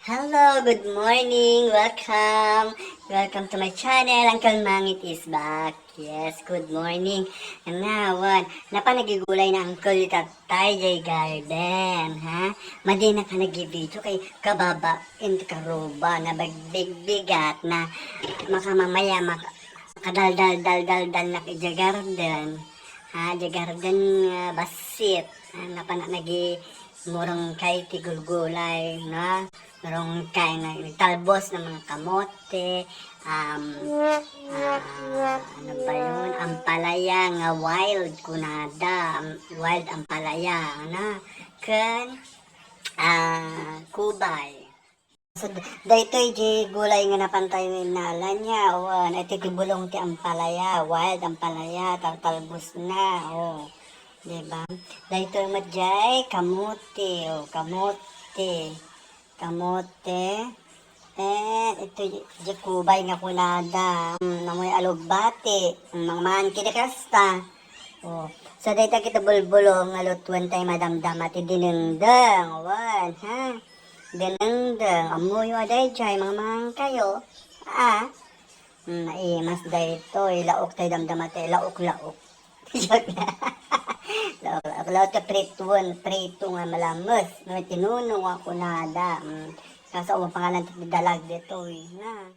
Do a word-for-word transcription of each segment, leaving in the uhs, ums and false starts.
Hello, good morning. Welcome. Welcome to my channel. Uncle Mangit is back. Yes, good morning. Anawan, napan nagigulay na Uncle ita tay jay garden, ha? Madi na ka nag-video kay kababa in karuba na bag-, bigbigat na makamamaya mak-, makadaldal-daldal-dal na ijay garden. Ha, ijay garden nga bassit. Ha, napan nagi murong kay ti gulgulay, no? Murong kay na, nagtalbos ng mga kamote, um, ah, ano ba yun? Ampalaya nga wild kunada, am-, wild ampalaya, ano? Ken, ah, kubay. So, d-, daytoy di gulay nga napan tayo nga innala niya, wen, iti ti bulong ti ampalaya, wild ampalaya, taltalbos na, o. Diba? Daytoy met jay kamote, o, kamote, kamote. Eh, ito, di kubay nga kunada. Mm, namoy alugbati. Mm, mangmangan kidi kasta. O. So, dayta kita bulbulong nga lutuen tay madamdama ti dinengdeng. Wen, ha? Dinengdeng. Ammoyo a dayjay, mangmangan kayo. Ah? Mm, naimas daytoy. Laok tay damdama tay. Laok, laok. Joke lang. Laok, laok. Laok ta prituan. Prito nga malames. Nga tinuno nga kunada. Mm. Kaso, ang pangalan ti dalag ditoy. Na.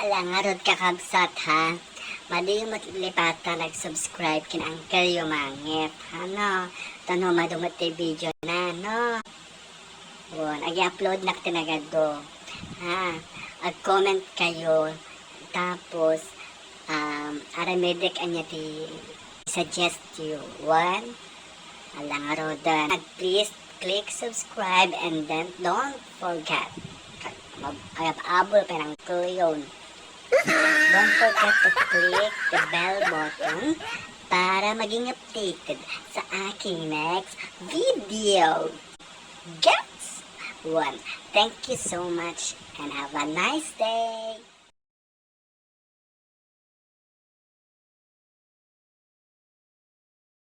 Ala, ngarud kakabsat, ha? Madiyo maglipatan, nag-subscribe kin Uncle Yo Mangit. Ano? Tano madungot ti video na, no? Won, agi-upload nak tinagado. Ha? Ag-comment kayo. Tapos, um, aramidek anya ti suggest you. One, alang rodan. Please click subscribe and then don't forget. Mag-, ay, abol pa ng kuyon. Don't forget to click the bell button para maging updated sa aking next video. Gets? One. Thank you so much and have a nice day.